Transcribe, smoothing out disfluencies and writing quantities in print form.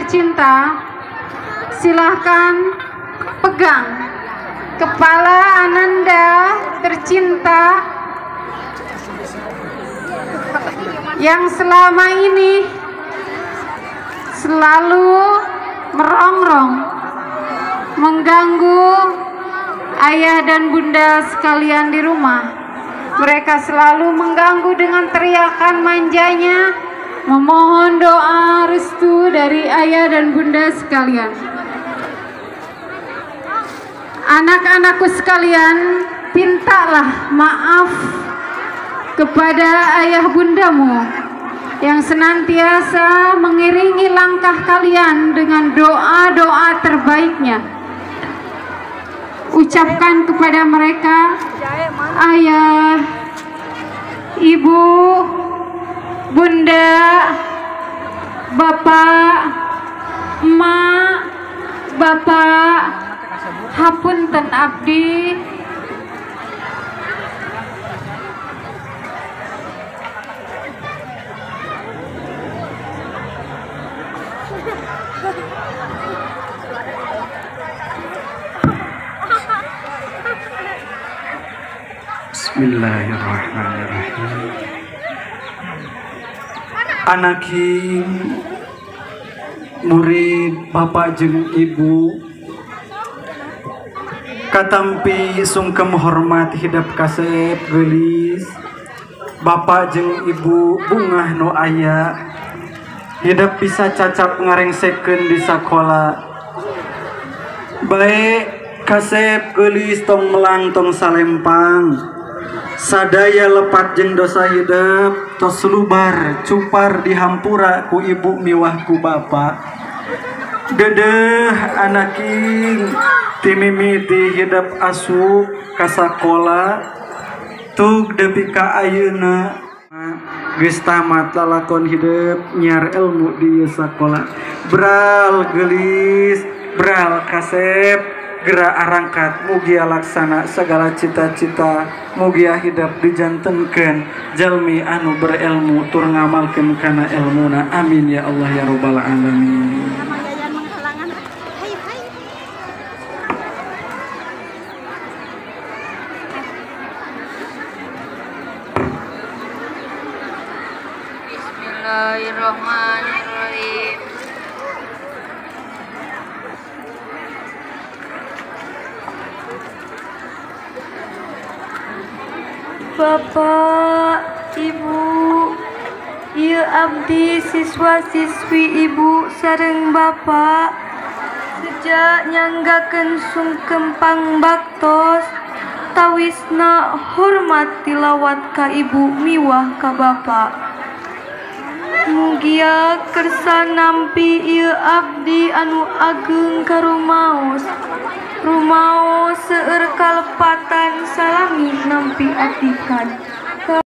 tercinta, silahkan pegang kepala ananda tercinta yang selama ini selalu merongrong, mengganggu ayah dan bunda sekalian di rumah. Mereka selalu mengganggu dengan teriakan manjanya, memohon doa restu dari ayah dan bunda sekalian. Anak-anakku sekalian, pintalah maaf kepada ayah bundamu yang senantiasa mengiringi langkah kalian dengan doa-doa terbaiknya. Ucapkan kepada mereka, ayah, ibu, bunda, bapak, emak, bapak, hapunten abdi. Bismillahirrahmanirrahim. Anaking murid bapak jeung ibu, katampi sungkem hormat hidap kasep geulis. Bapak jeung ibu bungah nu aya, hidap bisa cacap ngarengsekeun di sakola. Bae kasep geulis tong melang tong salempang. Sadaya lepat jeung dosa hidep tos lubar cupar dihampura ku ibu miwah ku bapa. Dedeh anaking timimiti hidep asup ka sakola tug depi ka ayeuna geus tamat lalakon hidep nyiar ilmu di ieu sakola. Bral geulis, bral kasep, gerak arangkat mugia laksana segala cita-cita, mugia hidup dijantenkeun jalmi anu berilmu tur ngamalkeun kana ilmuna. Amin ya Allah ya rabbal alamin. Bismillahirrahmanirrahim. Bapak, Ibu, ieu abdi siswa-siswi ibu sareng bapak sejak nyanggakeun sungkem pangbaktos tawisna hormat tilawat ka ibu miwah ka bapak. Mugia kersa nampi ieu abdi anu ageng ka rumaos. Rumaos seueur kalepatan salami nampi atikan.